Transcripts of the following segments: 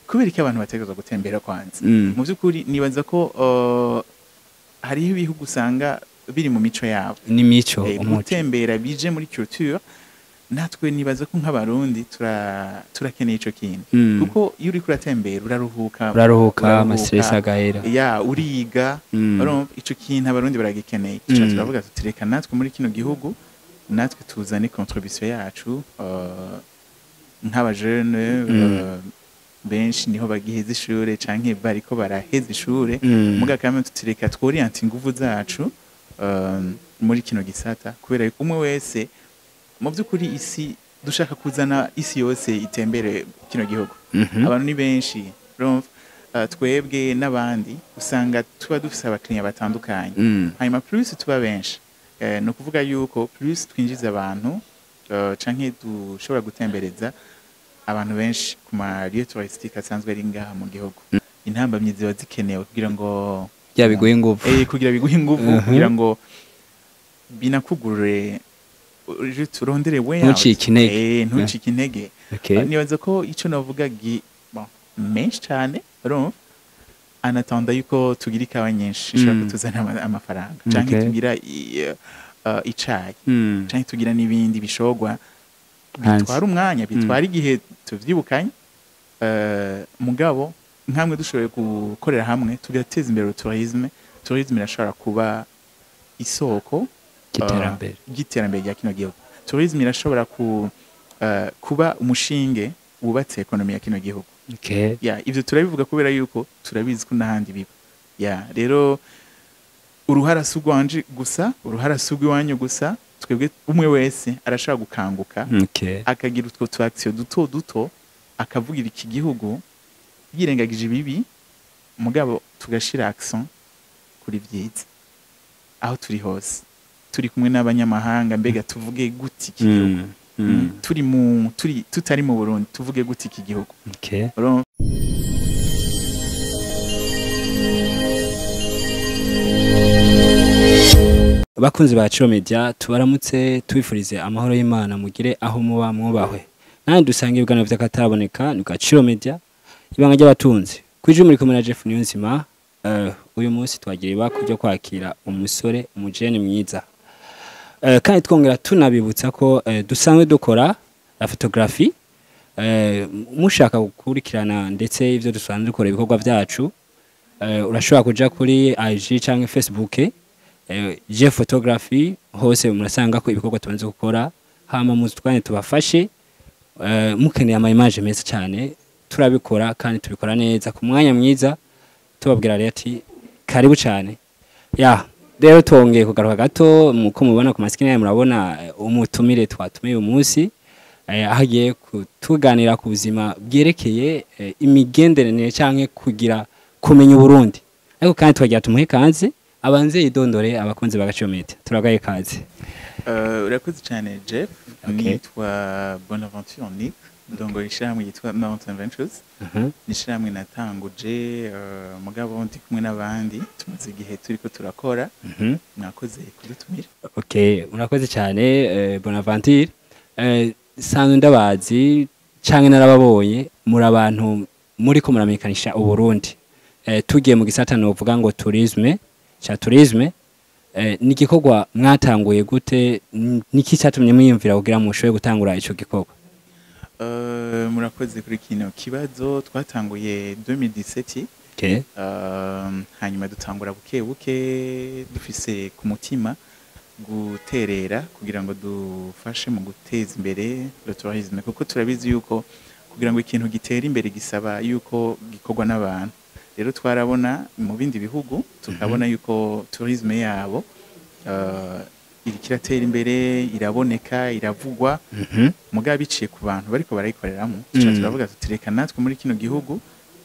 Kubera iki abantu bategerezwa gutembera kwanza? Mu by'ukuri nibaza ko hariho ibihugu usanga biri mu mico yabo. N'imico, umuco. Gutembera bije muri culture. Natwe nibaza ko nk'Abarundi turakeneye ico kintu, kuko iyo uriko uratembera uraruhuka. Uraruhuka, uraruhuka. Ama stress agahera. Ya, uriga. Urumva ico kintu Abarundi baragikeneye. Tuca turavuga tuti reka natwe muri kino gihugu natwe tuzane contribution yacu, nk'abajene benshi niho bagiheza ishure canke bariko baraheza ishure, muga kamwe tutireka tworiente inguvu zacu muri kino gisata, kubera yuko umwe wese mu by'ukuri isi dushaka kuzana isi yose itembere kino gihugu. Abantu ni benshi, urumva, twebwe n'abandi usanga tuba dufise abakiriya batandukanye. Hanyuma plus tuba benshi, ni ukuvuga yuko plus twinjiza abantu, canke dushobora gutembereza abantu benshi ku ma lieux touristiques asanzwe ari ngaha mu gihugu. Intambamyi ziba zikenewe kugira ngo bya biguhe ingufu. Kugira biguhe ingufu, kugira ngo binakugurure, juste urondere way out. Ntucike intege. Ntucike intege. Nibaza ko ico navuga bon, menshi cane, urumva, en attendant yuko tugira ikawa nyinshi ishobora kutuzanira amafaranga, canke tugira icayi, canke tugira n'ibindi bishogwa hanze. Bitwara umwanya, bitwara igihe, tuvyibukanye. Mugabo nkamwe dushoboye gukorera hamwe tugateza imbere tourisme, tourisme irashobora kuba isoko ry'iterambere. Ry'iterambere rya kino gihugu. Tourisme irashobora kuba umushinge wubatse économie ya kino gihugu. Ya, ivyo turabivuga kubera yuko turabizi ko n'ahandi biba. Ya, rero uruhara si urwanje gusa, uruhara si urw'iwanyu gusa. Twebwe umwe wese arashobora gukanguka, akagira utwo tu action duto duto, akavugira iki gihugu yirengagije ibibi, mugabo tugashira accent kuri vyiza aho turi hose, turi kumwe n'abanyamahanga. Mbega tuvuge gute iki gihugu? Turi mu turi tutari mu Burundi, tuvuge gute iki gihugu? Urumva? Bakunzi ba Ciro Media, tubaramutse, tubifurize amahoro y'Imana, mugire aho muba mwubahwe. Nanjye dusanga ibiganiro by'akataraboneka ni bwa Ciro Media, ibanga ry'abatunzi. Kwijwi muri kumwe na Jeff Niyonzima. Uyu munsi twagira ibako ryo kwakira umusore, umujene mwiza. Kandi twongera tunabibutsa ko dusanzwe dukora la photographie. Mushaka gukurikirana ndetse ivyo dusanzwe dukora, ibikorwa vyacu, urashobora kuja kuri IG canke Facebook, J Photography, hose murasanga ko ibikorwa tubanze gukora. Hama muzitwane tubafashe. Mukeneye ama image meza cyane, turabikora kandi tubikora neza ku mwanya mwiza. Tubabwira rero ati karibu cyane. Ya, rero twongeye kugaruka gato, muko mubona ku masikini yayo murabona umutumire twatumiye uyu munsi, aho agiye kutuganira ku buzima bwerekeye imigenderanire canke kugira kumenya Uburundi. Ariko kandi twagira tumuhe kanze abanze yidondore abakunzi ba Gaciro Media. Turagaye kaze. Urakoze cyane, Jeff. Nitwa Bonaventure Nick, ndongoye ishyirahamwe ryitwa Mountain Ventures. Ni ishyirahamwe natanguje, mugabo ndi kumwe n'abandi, tumaze igihe turiko turakora. Mwakoze kudutumira. Okay, murakoze cyane, Bonaventure. Sanzwe ndabazi canke narababonye, muri abantu muriko muramenyekanisha Uburundi. Tugiye mu gisata novuga ngo tourisme, ca tourisme, ni igikorwa mwatanguye gute? Niki cyatumye mwiyumvira kugira mushobore gutangura ico gikorwa? Murakoze kuri kino kibazo. Twatanguye 2017. Hanyuma dutangura buke buke, dufise ku mutima guterera kugira ngo dufashe mu guteza imbere le tourisme, kuko turabizi yuko kugira ngo ikintu gitere imbere gisaba yuko gikorwa n'abantu. Rero twarabona mu bindi bihugu, tukabona yuko tourisme yabo iriko iratera imbere, iraboneka, iravugwa, mugabo biciye ku bantu bariko barayikoreramwo. Tuca turavuga tuti reka natwe muri kino gihugu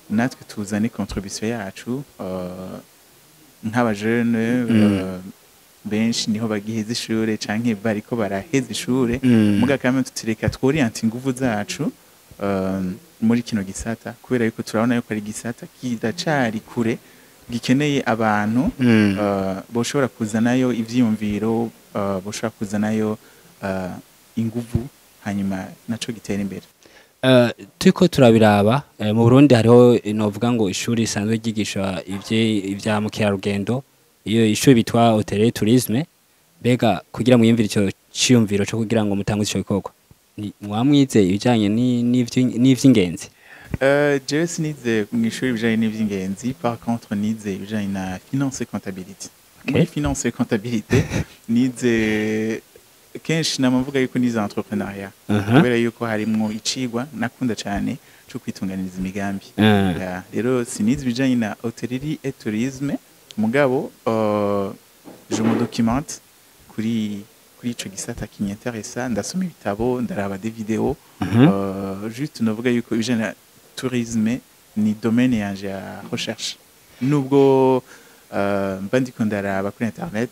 natwe tuzane contribution yacu, nk'abajene benshi niho bagiheza ishure canke bariko baraheza ishure, muga kamwe tutireka tworiente inguvu zacu muri kino gisata, kubera yuko turabona yuko ari igisata kidacari kure, gikeneye abantu boshobora kuzanayo ivyiyumviro, boshobora kuzanayo inguvu, hanyuma naco gitera imbere. Turiko turabiraba, mu Burundi hariho, novuga ngo ishuri risanzwe ryigisha ivya mukerarugendo, iyo ishuri bitwa hôtellerie tourisme. Mbega kugira mwiyumvire ico ciyumviro co kugira ngo mutanguze ico gikorwa, mwamwize ibijanye n'ivy'ingenzi? Jewe sinize mu ishuri ibijanye n'ivy'ingenzi, par contre nize ibijanye na finance et comptabilité. Muri finance et comptabilité nize kenshi namavuga yuko nize entrepreneuriat, kubera yuko harimwo icigwa nakunda cane co kwitunganiriza imigambi. Ya, rero sinize ibijanye na hôtellerie et tourisme, mugabo je me documente kuri ico gisata kinyinteresa, ndasoma ibitabo, ndaraba des vidéos. Juste novuga yuko ibijanye na tourisme ni domaine yanje ya recherche, nubwo mba ndiko ndaraba kuri internet,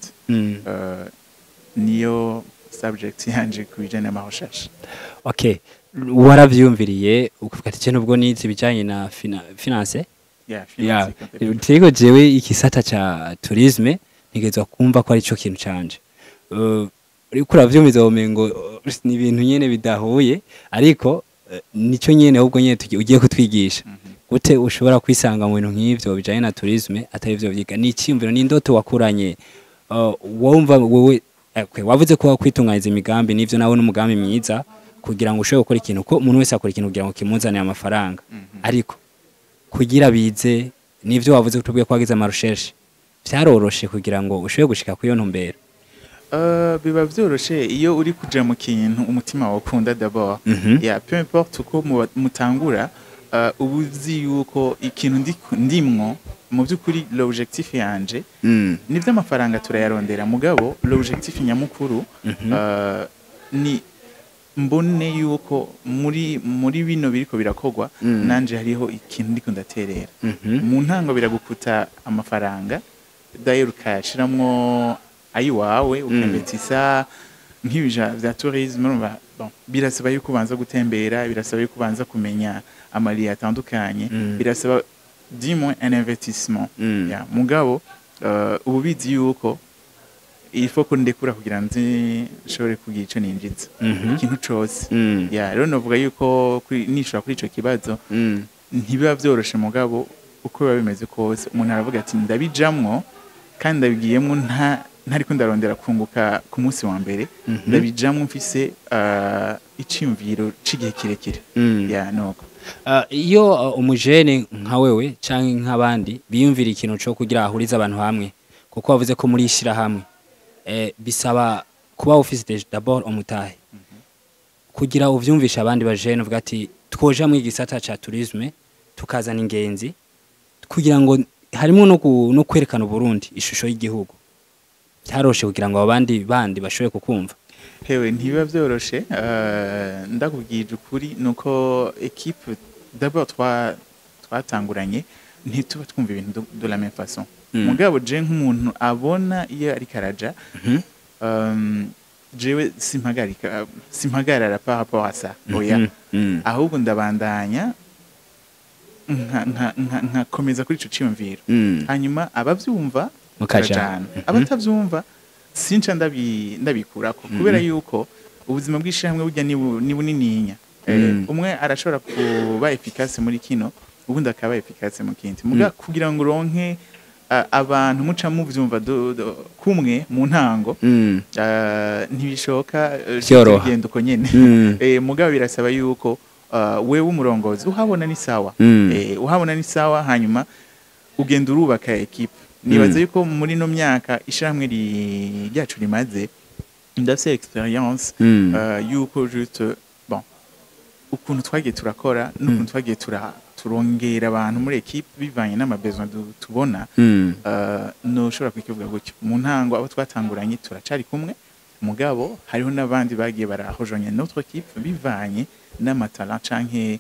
niyo subject yanje ku bijanye n'ama recherche. Okay, waravyumviriye ukuvuga ati: "Je nubwo nize ibijanye na finance Yeah, ya finance et comptabilité. Turiko jewe ikisata ca tourisme ntegerezwa kumva ko ari cyo kintu canje." Uriko uravyumviza womengo ni ibintu nyene bidahuye, ariko nico nyene ahubwo nyene ugiye kutwigisha gute ushobora kwisanga mu bintu nk'ivyo bijanye na tourisme atari ivyo vyiga. Ni iciyumviro, ni indoto wakuranye, wumva wewe, okay, wavuze ko kwitunganyiriza imigambi nivyo, nawe n'umugambi mwiza kugira ngo ushobore gukora ikintu, ko umuntu wese akora ikintu kugira ngo kimuzanire amafaranga. Ariko kugira bize nivyo wavuze, kutubwiye ko wagize ama recherche, vyaroroshe kugira ngo ushobore gushika kuri iyo ntumbero? Biba vyoroshe iyo uri kuja mu kintu umutima wawe ukunda d'abord. Yeah, peu importe uko mutangura, uba uzi yuko ikintu ndimwo mu by'ukuri, l'objectif yanje ni vy'amafaranga turayarondera, mugabo l'objectif nyamukuru ni mbone yuko muri bino biriko birakogwa nanje hariho ikintu ndiko ndaterera. Mu ntango biragukuta amafaranga, d'ailleurs ukayashiramwo ayiwawe, ukinvestisa nk'ibija vya tourisme. Urumva, bon, birasaba yuko ubanza gutembera, birasaba yuko ubanza kumenya ama lieux atandukanye, birasaba du moins un investissement. Yeah, mugabo ubu bizi yuko il faut ko ndekura kugira nzi nshobore kugira ico ninjiza, ikintu cose. Yeah, rero novuga yuko nishura kuri ico kibazo, ntibiba vyoroshe, mugabo uko biba bimeze kose umuntu aravuga ati: "Ndabijamwo kandi ndabigiyemwo ntariko ndarondera kunguka ku munsi wa mbere, ndabijamwo mfise iciyumviro c'igihe kirekire." Ya, nuko. Iyo umujene nka wewe canke nk'abandi biyumvira ikintu co kugira ahurize abantu hamwe, kuko wavuze ko muri ishirahamwe, bisaba kuba ufise d'abord umutahe kugira uvyumvishe abandi bajene, uvuga ati: "Twoja mu igisata ca tourisme tukazana ingenzi," kugira ngo harimo no kwerekana Uburundi, ishusho y'igihugu. Byaroshe kugira ngo abo bandi bashobore kukumva? Hewe, ntibiba vyoroshe. Ndakubwije ukuri nuko équipe d'abord twatanguranye ntituba twumva ibintu de la même façon. Mugabo je nk'umuntu abona iyo ariko araja, jewe simpagarika, simpagarara par rapport à ça, oya. Ahubwo ndabandanya nkakomeza kuri ico ciyumviro, hanyuma abavyumva Mukajana. turajana, abatavyumva sinca ndabikurako, kubera yuko ubuzima bw'ishirahamwe burya ni bunininya. Umwe arashobora kuba efficace muri kino, ubundi akaba efficace mu kindi. Muga kugira ngo uronke abantu muca muvyumva kumwe mu ntango, ntibishoka Vyoroha. bigenda uko nyene. Mugabo birasaba yuko wewe umurongozi uhabona ni sawa. Uhabona ni sawa, hanyuma ugenda urubaka équipe. Nibaza yuko muri no myaka ishirahamwe ryacu rimaze, ndafise expérience yuko juste, bon, ukuntu twagiye turakora n'ukuntu twagiye turongera abantu muri équipe bivanye n'ama besoin tubona. Noshobora kukivuga gutyo: mu ntango abo twatanguranye turacari kumwe, mugabo hariho n'abandi bagiye bararejoignre notre équipe bivanye n'ama talent canke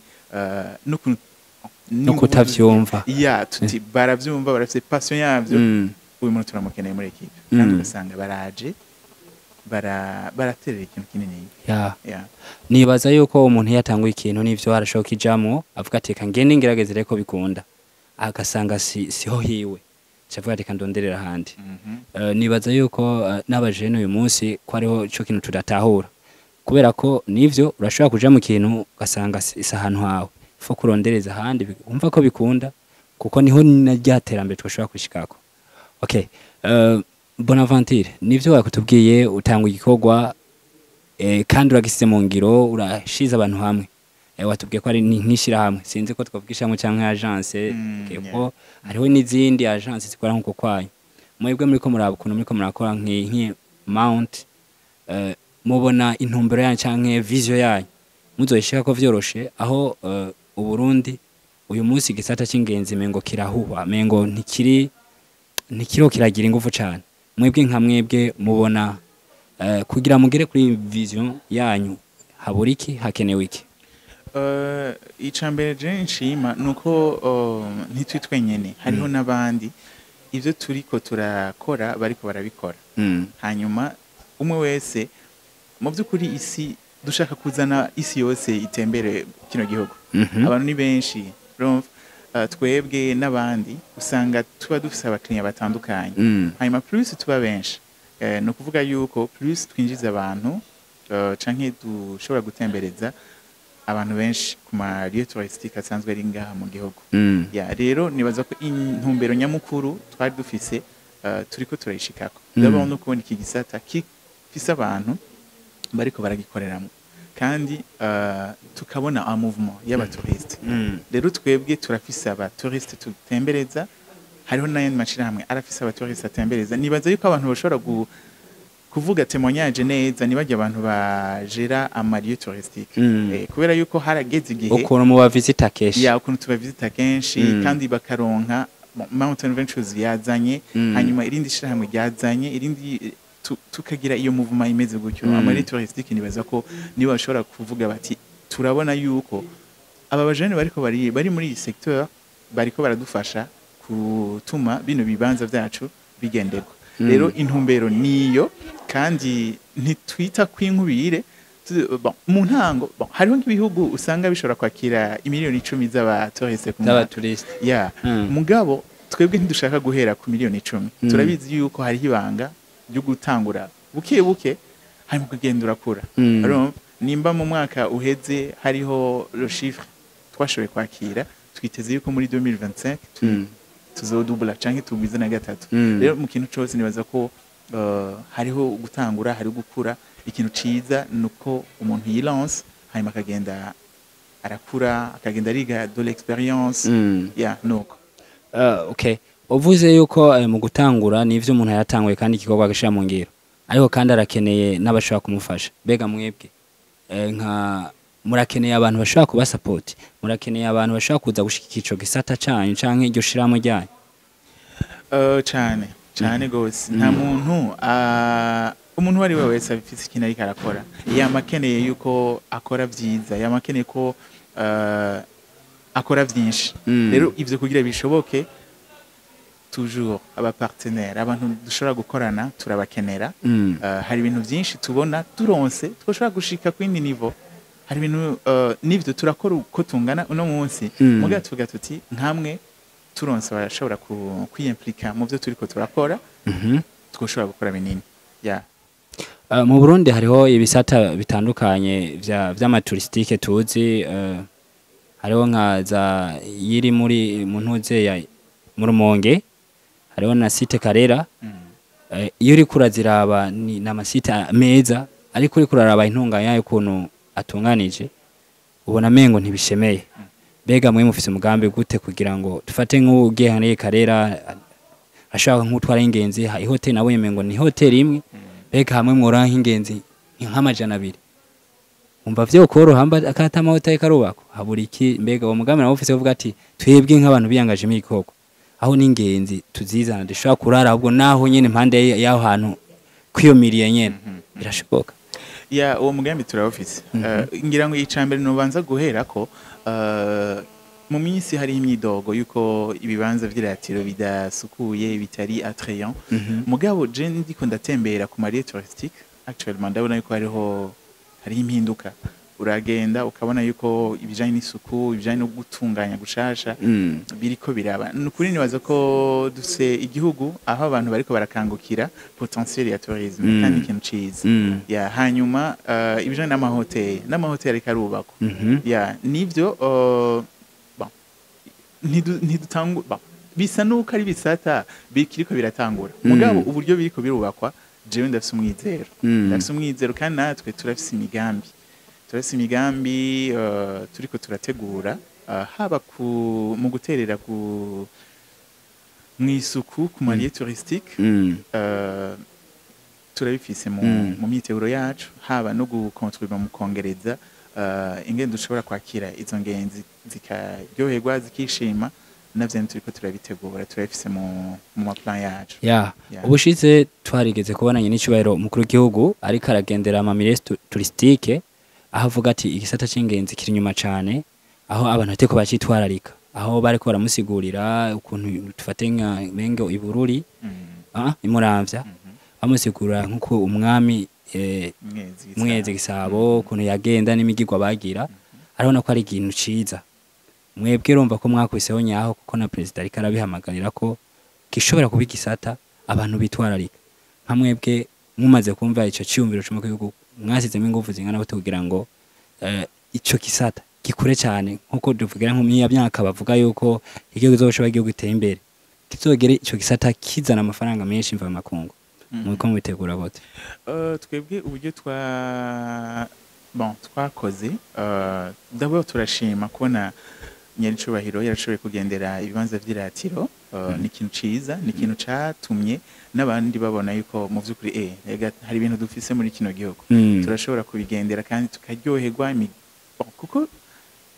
n'ukuntu No kutavyumva. Ya, tuti baravyumva, barafise passion yavyo, uyu muntu turamukeneye muri équipe, kandi ugasanga baraje baraterera ikintu kinini. Yeah. Nibaza yuko umuntu iyo atanguye ikintu n'ivyo arashoka ijamwo, avuga ati: "Reka ngende ngerageze reko bikunda," agasanga siho hiwe, cavuga ati: "Reka ndonderera ahandi." Nibaza yuko n'abajene uyu munsi ko hariho ico kintu tudatahura. Kubera ko nivyo urashobora kuja mu kintu ugasanga si ahantu hawe, fo kurondereza ahandi wumva ko bikunda, kuko niho na rya terambere twashobora gushikako. Okay, Bonaventure, nivyo wakutubwiye, utanga igikorwa kandi uragisize mu ngiro, urashize abantu hamwe. Watubwiye ko ari nk'ishirahamwe, sinzi ko twavuga ishirahamwe canke agence. Okay, ko hariho n'izindi agence zikora nk'uko kwanyu. Mwebwe muriko muraba ukuntu muriko murakora nki Mount, mubona intumbero yanyu canke vision yanyu muzoyishika ko vyoroshe, aho Uburundi uyu munsi igisata c'ingenzi mengo kirahuha, mengo ntikiriho kiragira ingufu cane? Mwebwe nka mwebwe mubona kugira mugere kuri vision yanyu habura iki, hakenewe iki? Icambere je nshima nuko ntitwi twenyene, hariho n'abandi ivyo turiko turakora bariko barabikora. Hanyuma umwe wese mu by'ukuri isi dushaka kuzana isi yose itembere kino gihugu. Abantu ni benshi, urumva, twebwe n'abandi usanga tuba dufise abakiriya batandukanye. Hanyuma plus tuba benshi, ni ukuvuga yuko plus twinjiza abantu canke dushobora gutembereza abantu benshi ku ma lieux touristiques asanzwe ari ngaha mu gihugu. Ya, rero nibaza ko intumbero nyamukuru twari dufise turiko turayishikako. D'abord no kubona iki gisata gifise abantu bariko baragikoreramwo, kandi tukabona un mouvement y'abatouristes. Rero twebwe turafise abatouristes tutembereza, hariho n'ayandi mashirahamwe arafise abatouristes atembereza. Nibaza yuko abantu bashobora kuvuga témoignage neza nibajya abantu bajera ama lieux touristiques. Kubera yuko harageze igihe ukuntu muba visita kenshi. Ya, ukuntu tubavizita kenshi. Kandi bakaronka, bon, Mountain Ventures yazanye, hanyuma irindi shirahamwe ryazanye irindi, tukagira iyo mouvement imeze gutyo. Ama lieux touristiques nibaza ko nibo bashobora kuvuga bati turabona yuko aba bajene bariko bari muri iyi secteur bariko baradufasha gutuma bino bibanza vyacu bigenderwa. Rero intumbero niyo, kandi ntitwita kwinkubire. Bon, mu ntango, bon, hariho nk'ibihugu usanga bishobora kwakira imiliyoni 10 z'abatouristes ku mwaka. Z'abatouristes. Ya. Mugabo twebwe ntidushaka guhera ku miliyoni 10. Turabizi yuko hariho ibanga ryo gutangura buke buke, hanyuma ukagenda urakura. Urumva, nimba mu mwaka uheze hariho le chiffre twashoboye kwakira, twiteze yuko muri 2025 tuzodubula canke tugwize na gatatu. Rero mu kintu cose nibaza ko hariho gutangura, hariho gukura. Ikintu ciza nuko umuntu yilance, hanyuma akagenda arakura, akagenda ariga de l'expérience. Ya, nuko. Okay, uvuze yuko mu gutangura nivyo umuntu yatanguye kandi igikorwa agashira mu ngiro, ariko kandi arakeneye n'abashobora kumufasha. Mbega mwebwe nka murakeneye abantu bashobora kuba support, murakeneye abantu bashobora kuza gushigikira ico gisata canyu canke iryo shiramo ryanyu? Cane cane gose. Nta muntu, umuntu uwo ari we wese afise ikintu ariko arakora, yama akeneye yuko akora vyiza, yama akeneye ko akora vyinshi. Rero ivyo kugira bishoboke, toujours aba partenaire, abantu dushobora gukorana, turabakenera. Hari ibintu vyinshi tubona turonse twoshobora gushika kwindi niveau. Hari ibintu, nivyo turakora uko tungana uno munsi, muga tuvuga tuti nkamwe turonse barashobora kwiyimplika mu vyo turiko turakora, twoshobora gukora binini, ya. Mu Burundi hariho ibisata bitandukanye vya vy'amatouristique tuzi, hariho nka za yiri muri mu ntuze ya mu Rumonge, hariho na site Karera. Iyo uriko uraziraba ni n'amasite meza, ariko uriko uraraba intunganya y'ukuntu atunganije ubona mengo ntibishemeye. Mbega mwe mufise umugambi gute kugira ngo dufate nk'ugiye hariya Karera ashaka nk'utwara ingenzi, ihoteli nabonye mengo ni hoteli imwe, mbega hamwe mwora nk'ingenzi nk'200 umva vyokoroha mba akata amahoteli karubakwa, habura iki? Mbega uwo mugambi nawo ufise uvuga ati twebwe nk'abantu biyangaje igikorwa aho n'ingenzi tuzizana dushobora kurara ahubwo naho nyene impande y'aho hantu kwiyomiriye nyene birashoboka? Ya, uwo mugambi turawufise. Ngira ngo icambere nubanza guhera ko mu minsi hari imyidogo yuko ibibanza vy'iratiro bidasukuye, bitari attrayant. Mugabo je ndiko ndatembera ku ma lieux touristiques actuellement, ndabona yuko hariho impinduka. Uragenda ukabona yuko ibijanye n'isuku, ibijanye no gutunganya gushasha biriko biraba. Ni ukuri nibaza ko dufise igihugu aho abantu bariko barakangukira potentiel ya tourisme, kandi ikintu ciza. Ya, hanyuma ibijanye n'amahoteli ariko arubakwa. Ya, nivyo, bon, ntidutangu, bon, bisa nuko ari bisata bikiriko biratangura, mugabo uburyo biriko birubakwa, jewe ndafise umwizero. Ndafise umwizero, kandi natwe turafise imigambi turiko turategura, haba mu guterera mw'isuku ku ma lieux touristiques. Turabifise mu myiteguro yacu, haba no gukontribuer mu kongereza ingene dushobora kwakira izo ngenzi zikaryoherwa, zikishima. Navyo turiko turabitegura, turabifise mu ma plan yacu. Yeah. Ubushize twarigeze kubonanye n'icubahiro umukuru w'igihugu ariko aragendera ama milieux touristiques, aho avuga ati igisata c'ingenzi kiri inyuma cane, aho abantu bateko bacitwararika, aho bariko baramusigurira ukuntu tufate nka mengo ibururi, imuramvya, bamusigurira nk'uko umwami Mwezi. Mwezi Gisabo ukuntu yagenda n'imigigwa bagira, arabona ko ari ikintu ciza. Mwebwe urumva ko mwakwiseho nyaho, kuko na perezida ariko arabihamagarira ko gishobora kuba igisata abantu bitwararika. Nka mwebwe mumaze kumva ico ciyumviro c'umukuru w'igihugu, mwasizemo ingufu zingana gute kugira ngo ico gisata gikure cane, nkuko tuvugira nko mu myaka bavuga yuko igihugu kizoshobora, igihugu giteye imbere kizogere ico gisata kizana amafaranga menshi mva makungu? Muriko mubitegura gute? Twebwe uburyo twa bon twakoze, d'abord turashima kubona nyaricubahiro yarashoboye kugendera ibibanza vy'iratiro. Ni ikintu ciza, ni ikintu catumye n'abandi babona yuko mu vy'ukuri ega hari ibintu dufise muri kino gihugu, turashobora kubigendera kandi tukaryoherwa. Bon, kuko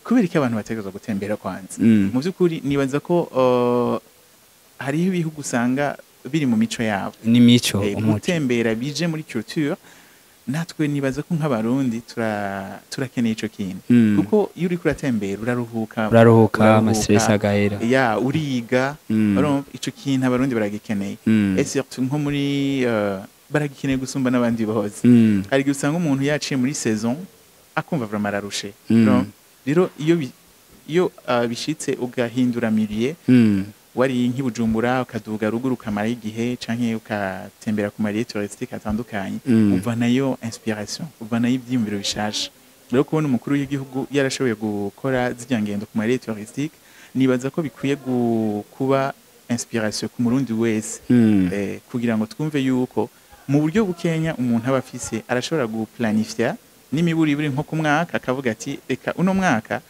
kubera iki abantu bategerezwa gutembera kwanza? Mu vy'ukuri nibaza ko hariho ibihugu usanga biri mu mico yabo, n'imico, umuco. Gutembera bije muri culture. Natwe nibaza ko nk'Abarundi turakeneye ico kintu, kuko iyo uriko uratembera uraruhuka. Uraruhuka, Uraruhuka. Ama stress agahera. Ya, uriga. Urumva ico kintu Abarundi baragikeneye, et surtout nko muri baragikeneye gusumba n'abandi bose. Hari igihe usanga umuntu yaciye muri saison akumva vraiment ararushe. Urumva? Rero iyo bishitse ugahindura milieu, wari nk'i Bujumbura ukaduga ruguru ukamarayo igihe, canke ukatembera ku ma lieux touristiques atandukanye, uvanayo inspiration, uvanayo ivyiyumviro bishasha. Rero kubona umukuru w'igihugu yarashoboye gukora zirya ngendo ku ma lieux touristiques, nibaza ko bikwiye kuba inspiration ku Murundi wese, kugira ngo twumve yuko mu buryo bukenya umuntu aba afise arashobora guplanifya n'imiburiburi nko ku mwaka, akavuga ati reka uno mwaka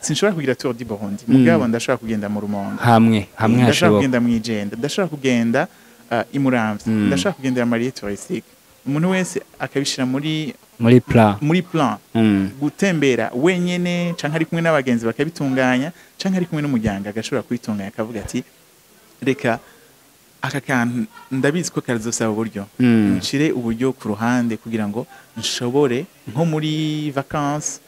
sinshobora kugira Tour du Burundi, mugabo ndashobora kugenda mu Rumonge, Hamwe hamwe ndashobora hashoboka. kugenda mw'Ijenda, ndashobora kugenda i Muramvya, ndashobora kugendera ama lieux touristiques. Umuntu wese akabishira muri muri plan. Muri plan. Gutembera wenyene canke ari kumwe n'abagenzi bakabitunganya, canke ari kumwe n'umuryango agashobora kubitunganya, akavuga ati reka aka kantu ndabizi ko karizosaba uburyo, nshire uburyo ku ruhande kugira ngo nshobore nko muri vacances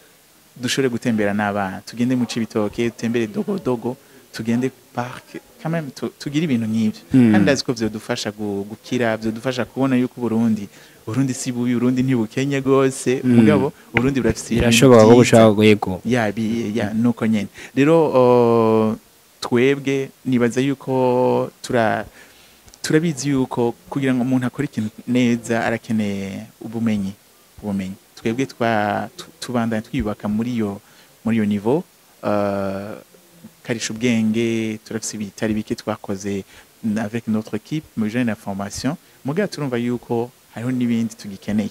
dushobore gutembera n'abana, tugende mu Cibitoke, dutembere Dogodogo, tugende parc quand même, tugire ibintu nk'ivyo. Kandi ndazi ko vyodufasha gukira, vyodufasha kubona yuko Burundi si bubi, Burundi ntibukenye gose, mugabo Burundi burafise ibintu Birashoboka ko vyiza. bushobora, yego. Ya, ya, nuko nyene rero twebwe nibaza yuko turabizi yuko kugira ngo umuntu akore ikintu neza arakeneye ubumenyi. Twebwe tubandanya twiyubaka muri iyo niveau, karisha ubwenge. Turafise ibitari bike twakoze avec notre équipe mu bijanye na formation, mugabo turumva yuko hariho n'ibindi tugikeneye.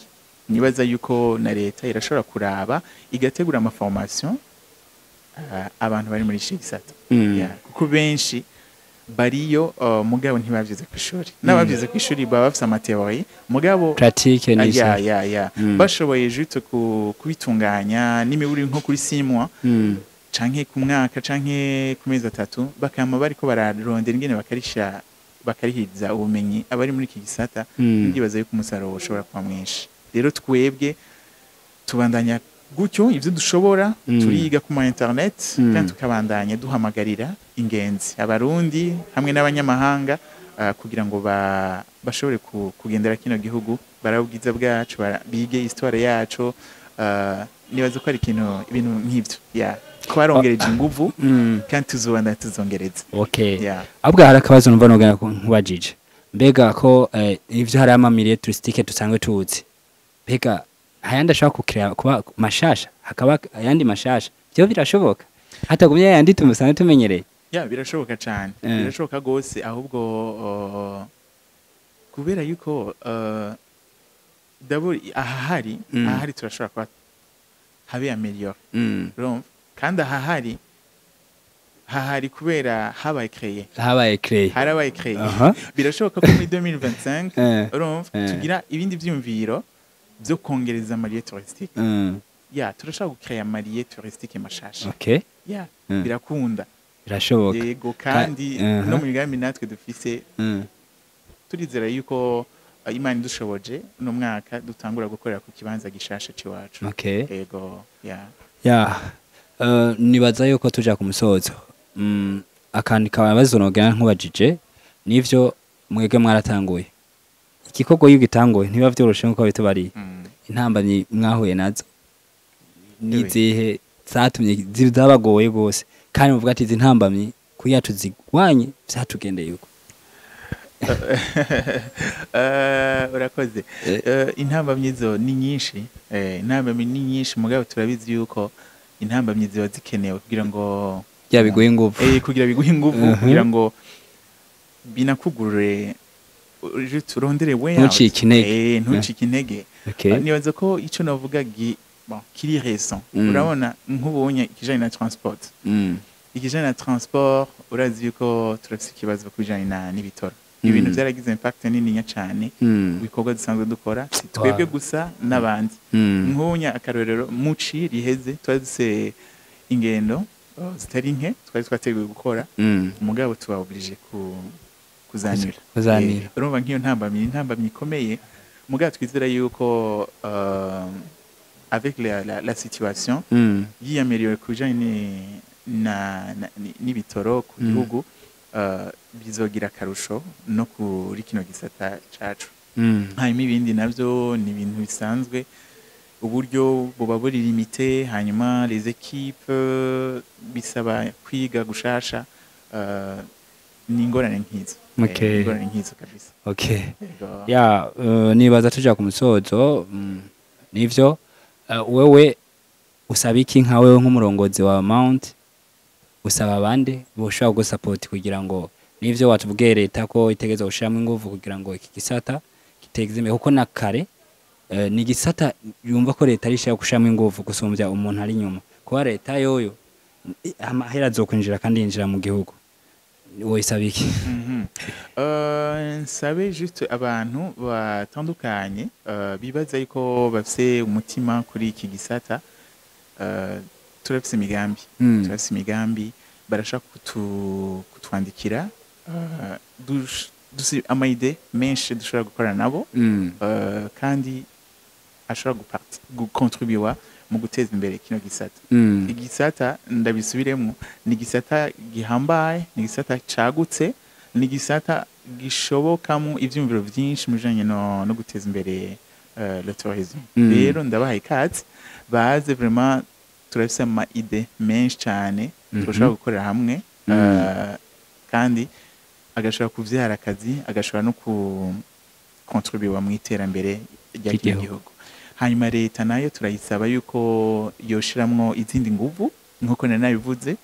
Nibaza yuko na leta irashobora kuraba igategura ama formation abantu bari muri ico gisata. Yeah, kuko benshi bariyo, mugabo ntibavyize kw'ishuri, n'abavyize kw'ishuri baba bafise ama théories, mugabo pratique ni ya ya bashoboye juste kubitunganya n'imiburi nko kuri 6 mois canke ku mwaka canke ku mezi 3, bakama bariko bararondera ingene bakarihiriza ubumenyi abari muri iki gisata, ndibaza yuko umusaruro ushobora kuba mwinshi. Rero twebwe tubandanya gutyo ivyo dushobora, turiga ku ma internet, kandi tukabandanya duhamagarira ingenzi, Abarundi hamwe n'abanyamahanga, kugira ngo bashobore kugendera kino gihugu, barabe ubwiza bwacu, bige histoire yacu. Nibaza ko ari ikintu, ibintu nk'ivyo, yeah, twarongereje inguvu kandi tuzobandanya tuzongereza. Yeah. Ahubwo hari akabazo numva nogana ko nkubajije. Mbega ko ivyo hari ama milieux touristiques dusanzwe tuzi, mbega ayandi ashobora kukira kuba mashasha, hakaba ayandi mashasha, byo birashoboka hatagumye ayandi tumusanzwe tumenyereye? Yeah, birashoboka cyane. Birashoboka gose. Ahubwo kubera yuko d'abord ahahari, ahahari turashobora kuba habe amélioré. Urumva, kandi ahahari hahari kubera habaye créé. Habaye créé. Harabaye créé. Birashoboka ko muri 2025, urumva, tugira ibindi vyumviro byo kongereza ama lieux touristiques. Ya, turashobora gucréa ama lieux touristiques mashasha. Ya, birakunda. Birashoboka. Yego, kandi no mu migambi natwe dufise, turizera yuko Imana idushoboje, uno mwaka dutangura gukorera ku kibanza gishasha c'iwacu. Yego, ya. Ya, nibaza yuko tuja ku musozo. Akantu kabazo nogera nkubajije, nivyo mwebwe mwaratanguye igikorwa, iyo gitanguye ntibiba vyoroshe nkuko bitubariye. Intambamyi mwahuye nazo nizihe zatumye zabagoye gose, kandi muvuga ati izi ntambamyi kugira tuzigwanye vyatugendeye uko? Urakoze. Intambamyi zo ni nyinshi. Intambamyi ni nyinshi, mugabo turabizi yuko intambamyi ziba zikenewe kugira ngo ya biguye inguvu. Kugira biguhe inguvu, kugira ngo binakugurure, uje turondere way out. Ntucike intege. Ntucike intege. Nibaza ko ico navuga bon, kiri récent, urabona nk'ubonye ikijanye na transport, ikijanye na transport, urazi yuko turafise ikibazo ku bijanye na n'ibitoro. Ibintu vyaragize impact nininya cane ibikorwa dusanzwe dukora, si twebwe gusa, n'abandi. Nk'ubunya akarorero, muci riheze twari dufise ingendo zitari nke twari twateguye gukora, umugabo tuba obligé ku kuzanira. Kuzanira. Urumva nk'iyo ntambamyi ni intambamyi ikomeye, mugabo twizera yuko avec la situation yiyameliwe ku bijanye n'ibitoro ku gihugu, bizogira akarusho no kuri kino gisata cacu. Hanyuma ibindi navyo ni ibintu bisanzwe, uburyo buba buri limité, hanyuma les équipes bisaba kwiga gushasha, ni ingorane nk'izo. Ingorane nk'izo kabisa. Yego. Ya, nibaza tuja ku musozo. Nivyo, wewe usaba iki nka wewe nk'umurongozi wa Mount? Usaba abandi boshobora gusupport kugira ngo, nivyo watubwiye, leta ko itegerezwa gushiramo inguvu kugira ngo iki gisata giteze imbere, kuko na kare ni igisata yumva ko leta ari ishaka gushiramo inguvu gusumbya umuntu ari inyuma, kuba leta yoyo amahera azokwinjira kandi yinjira mu gihugu. Wowe iki? Nsabe juste abantu batandukanye bibaza yuko bafise umutima kuri iki gisata, turafise imigambi. Turafise imigambi, barashaka kutwandikira, dufise ama idées menshi dushobora gukorana nabo, kandi ashobora gukontribuwa mu guteza imbere kino gisata. Igisata, ndabisubiremo, ni igisata gihambaye, ni igisata cagutse, ni igisata gishobokamo ivyumviro vyinshi mu bijanye no guteza imbere le tourisme. Rero ndabahaye ikaze, baze vraiment, turafise ama idées menshi cane turashobora gukorera hamwe, kandi agashobora kuvyara akazi, agashobora no ku contribuer mu iterambere rya kino ry'igihugu. gihugu. Hanyuma leta nayo turayisaba yuko yoshiramwo izindi nguvu nkuko nari nabivuze,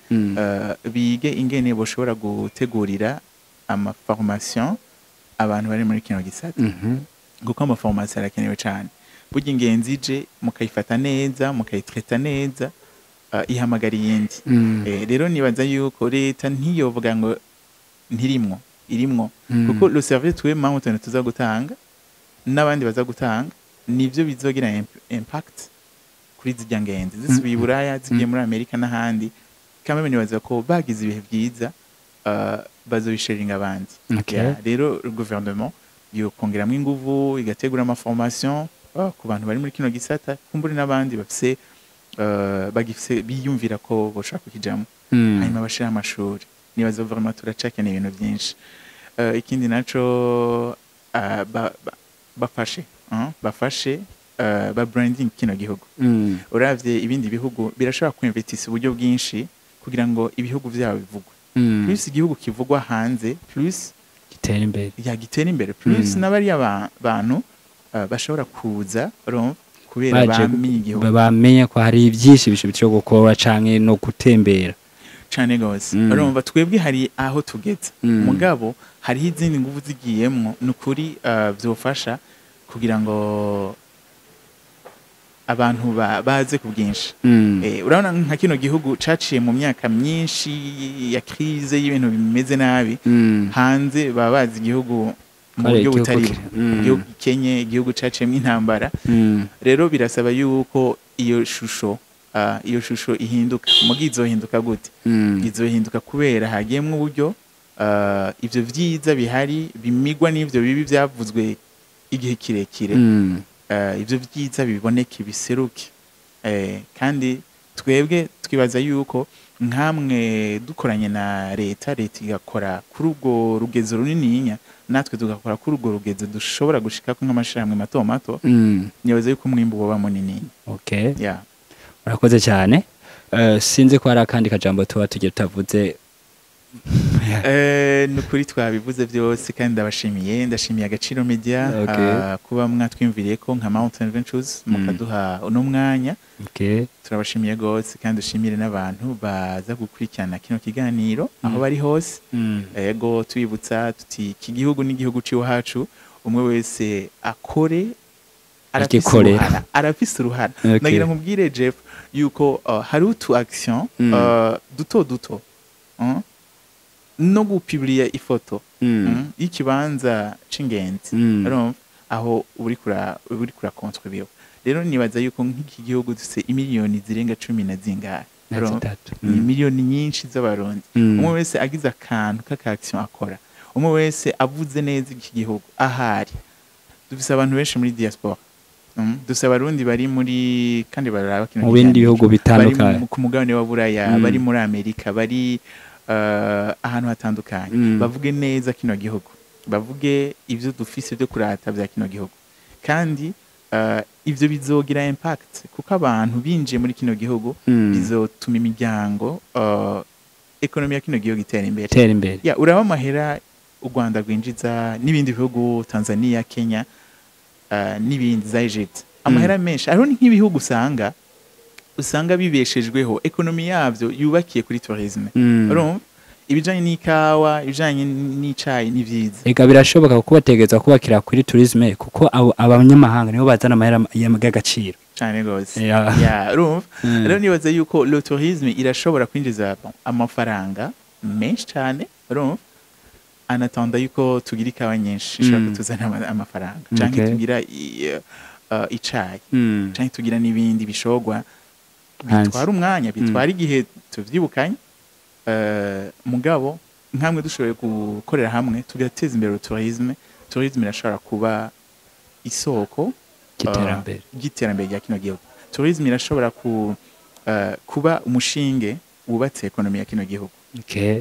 bige ingene boshobora gutegurira ama formation abantu bari muri kino gisata, kuko ama formation arakenewe cyane. Burya ingenzi ije mukayifata neza, mukayitreta neza, ihamagara iyindi. Rero nibaza yuko leta ntiyovuga ngo ntirimwo, irimwo, kuko le service twe Mountain tuza gutanga n'abandi baza gutanga nivyo bizogira impact kuri zirya ngenzi zisubiye i Buraya, zigiye muri Amerika n'ahandi. Kandi nibaza ko bagize ibihe byiza, bazobisharinga abandi. Yeah, rero gouvernement yokongeramwo inguvu, igategura ama formation ku bantu bari muri kino gisata, kumbure n'abandi bafise bagifise biyumvira ko boshaka kukijamo. Hanyuma bashira amashuri. Nibaza vraiment turacakeneye ibintu byinshi. Ikindi naco, bafashe ba branding kino gihugu. Uravye ibindi bihugu birashobora kuinvestisa uburyo bwinshi kugira ngo ibihugu vyabo bivugwe. Plus igihugu kivugwa hanze, plus gitera imbere. Yagitera imbere, plus n'abariya bantu bashobora kuza, urumva, kubera baje bamenye igihugu. Bamenye ko hari byinshi byo gukora canke no gutembera. Cane gose. Urumva, twebwe hari aho tugeze, mugabo hariho izindi nguvu zigiyemwo, ni ukuri vyofasha kugira ngo abantu baze ku bwinshi. Urabona nka kino gihugu caciye mu myaka myinshi ya crise, y'ibintu bimeze nabi. Hanze baba bazi igihugu mu Kare buryo igihugu butari igihugu gikenye, igihugu caciyemwo intambara. Rero birasaba yuko iyo shusho ihinduka. Mugi izohinduka gute? Izohinduka kubera hagiyemwo uburyo, ivyo vyiza bihari bimigwa n'ivyo bibi vyavuzwe igihe kirekire. Ivyo vyiza biboneke, biseruke. Kandi twebwe twibaza yuko nkamwe dukoranye na leta, leta igakora kuri urwo rugezo runininya, natwe tugakora kuri urwo rugezo dushobora gushikako nk'amashirahamwe mato mato, nibaza yuko umwimbu woba munini. Yeah. Urakoze cyane. Sinzi ko hari akandi kajambo tuba tugiye tutavuze. Ni ukuri twabivuze byose, kandi ndabashimiye, ndashimiye Agaciro Media kuba mwatwimviriye ko nka Mountain Ventures mukaduha uno mwanya. Turabashimiye gose, kandi dushimire n'abantu baza gukurikirana kino kiganiro aho bari hose. Ego, tubibutsa tuti iki gihugu ni igihugu c'iwacu, umwe wese akore, arafise agikorera. uruhara, arafise uruhara. Nagira nkubwire, Jeff, yuko hari utu action duto duto, no gupubliya ifoto y'ikibanza c'ingenzi, urumva aho uri kura contribuer. Rero nibaza yuko nk'iki gihugu dufise imiliyoni zirenga cumi na zingahe, na urumva? 3. Ni miliyoni nyinshi z'Abarundi. Umwe wese agize akantu k'aka action akora, umwe wese avuze neza iki gihugu ahari. Dufise abantu benshi muri diaspora. Dufise Abarundi bari muri, kandi bararaba kino mu bindi kiganiro. bihugu Bari bitandukanye, ku mugabane wa Buraya, bari muri Amerika, bari ahantu hatandukanye. Bavuge neza kino gihugu, bavuge ivyo dufise byo kurata bya kino gihugu, kandi ivyo bizogira impact, kuko abantu binjiye muri kino gihugu bizotuma imiryango, économie ya kino gihugu itera imbere. Tera imbere. Ya, uraba amahera u Rwanda rwinjiza n'ibindi bihugu, Tanzania, Kenya, n'ibindi za Egypt, amahera menshi. Hariho nk'ibihugu usanga bibeshejweho, économie yavyo yubakiye kuri tourisme. Urumva, ibijanye n'ikawa, ibijanye n'icayi ni vyiza. Ega birashoboka, kuko bategerezwa kubakira kuri tourisme, kuko abo abanyamahanga nibo bazana amahera y'agaciro. Cane gose. Ya, urumva, rero nibaza yuko le tourisme irashobora kwinjiza, bon, amafaranga menshi cane, urumva, anatanda yuko tugira ikawa nyinshi ishobora kutuzana amafaranga, canke tugira icayi, canke tugira n'ibindi bishogwa hanze. Bitwara umwanya, bitwara igihe, tuvyibukanye. Mugabo nkamwe dushoboye gukorera hamwe tugateza imbere tourisme, tourisme irashobora kuba isoko ry'iterambere. Ry'iterambere rya kino gihugu. Tourisme irashobora kuba umushinge wubatse économie ya kino gihugu.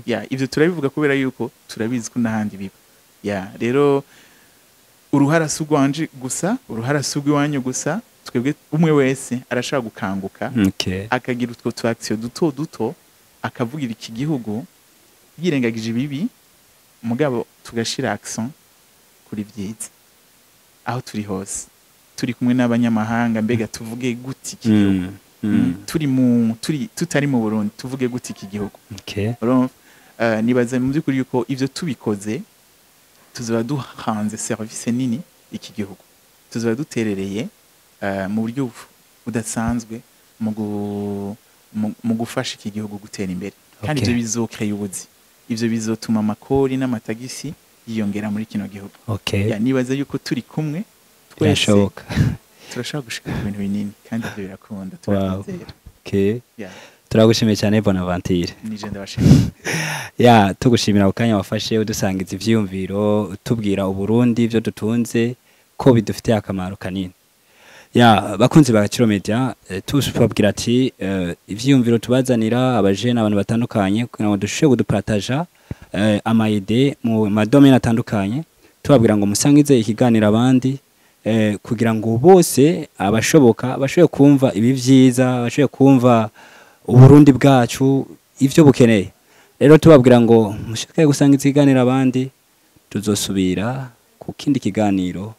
Ya, ivyo turabivuga kubera yuko turabizi ko n'ahandi biba. Ya, rero uruhara si urwanje gusa, uruhara si urw'iwanyu gusa. Twebwe umwe wese arashobora gukanguka, akagira utwo tu action duto duto, akavugira iki gihugu yirengagije ibibi, mugabo tugashira accent kuri vyiza aho turi hose, turi kumwe n'abanyamahanga. Mbega tuvuge gute iki gihugu? Turi tutari mu Burundi, tuvuge gute iki gihugu? Urumva, nibaza mu by'ukuri yuko ivyo tubikoze tuzoba duhanze service nini iki gihugu, tuzoba duterereye mu buryo budasanzwe mu gufasha iki gihugu gutera imbere, kandi ivyo bizokreye ubuzi, ivyo bizotuma amakori n'amatagisi yiyongera muri kino gihugu. Ya, nibaza yuko turi kumwe twese birashoboka, turashobora gushika ku bintu binini, kandi ivyo birakunda, turabyizera. Yeah. Turagushimiye cyane, Bonaventure. Nije ndabashimiye. Ya, tugushimira ku kanya wafashe udusangiza ivyiyumviro, utubwira Uburundi ibyo dutunze ko bidufitiye akamaro kanini. Ya, bakunzi ba Gaciro Media, tubabwira ati ivyiyumviro tubazanira abajene, abantu batandukanye, kugira ngo dushobore kudupartaja ama idées mu ma domaines atandukanye. Tubabwira ngo musangize ikiganiro abandi. kugira ngo bose abashoboka bashobore kumva ibi vyiza, bashobore kumva Uburundi bwacu ivyo bukeneye. Rero tubabwira ngo mushake gusanga ikiganiro abandi, tuzosubira ku kindi kiganiro.